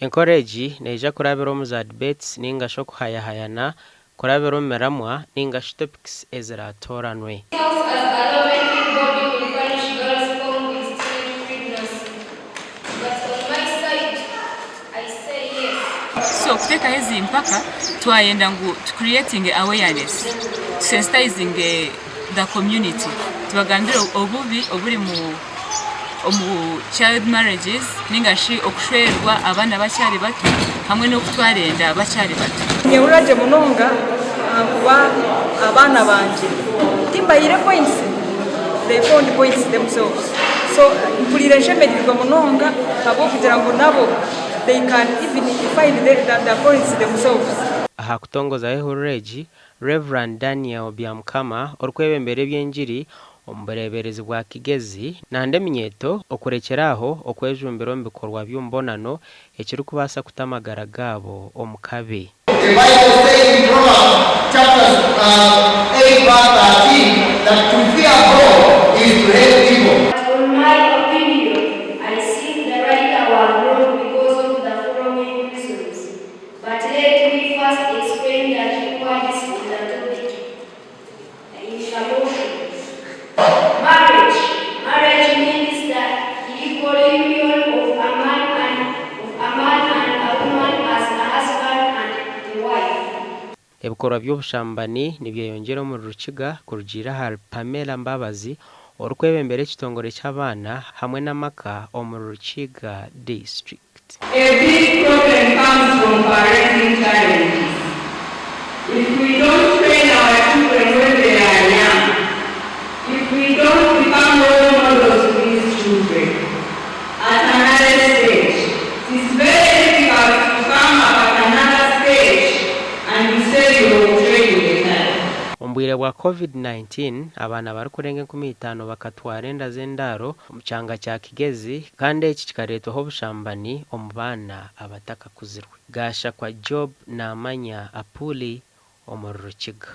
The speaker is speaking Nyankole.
Enkora egi neija kurabira omu za debates ninga shi okuhayahayana kurabira omu miramwa ninga shi topics eziraatooranwe. House as a law-making body will punish girls found with teenage pregnancy. But on my side, I say yes. So okutekaho ezi mpaka twayenda ngu tu creatinge awareness, tu sensitizinge the community tubagambire obubi oburi mu omu child marriages ninga shi okushwerwa abaana bakyari bato hamwe n'okutwara enda bakyari bato. Ninyehurira gye munonga ahakuba abaana bangye timbahaire points, they found points themselves. So mpuriire nshemereirwe munonga ahabw'okugira ngu nabo they can even find the points themselves. Aha kutongozaho ehururu egi, Rev. Daniel Byamukama orikwebembera eby'engiri omu bureeberezi bwa Kigezi nanda eminyeeto okurekyera aho okwejumbira omu bikorwa by'omubonano ekirikubaasa kuta amagara gaabo omu kabi. The Bible says in Proverbs chapter 8 verse 13 that to fear God is to hate evil. But on my opinion, I think the writer was wrong because of the following reasons. But let me first explain the keywords in the topic. In the motion. Marriage. Marriage means the legal union of a man and a woman as a husband and a wife. Ebikorwa by'obushambani nibyeyongyera omuri Rukiga kurugiirira ahari Pamela Mbabazi orikwebembera ekitongore ky'abaana hamwe n'amaka omuri Rukiga disiturikiti. A big problem comes from parenting challenges. If we don't train our children when they are young, if we don't become role models to these children, at another stage, it is very difficult to come up at another stage and you say you will train the child. Omu bwire bwa Covid-19, abaana barikurenga 5,000 bakatwara enda z'endaaro omu kyanga kya Kigezi kandi eki kikareetwaho obushambani omu baana abatakakuzirwe. Gashakwa Job Namanya Apuli omuri Rukiga.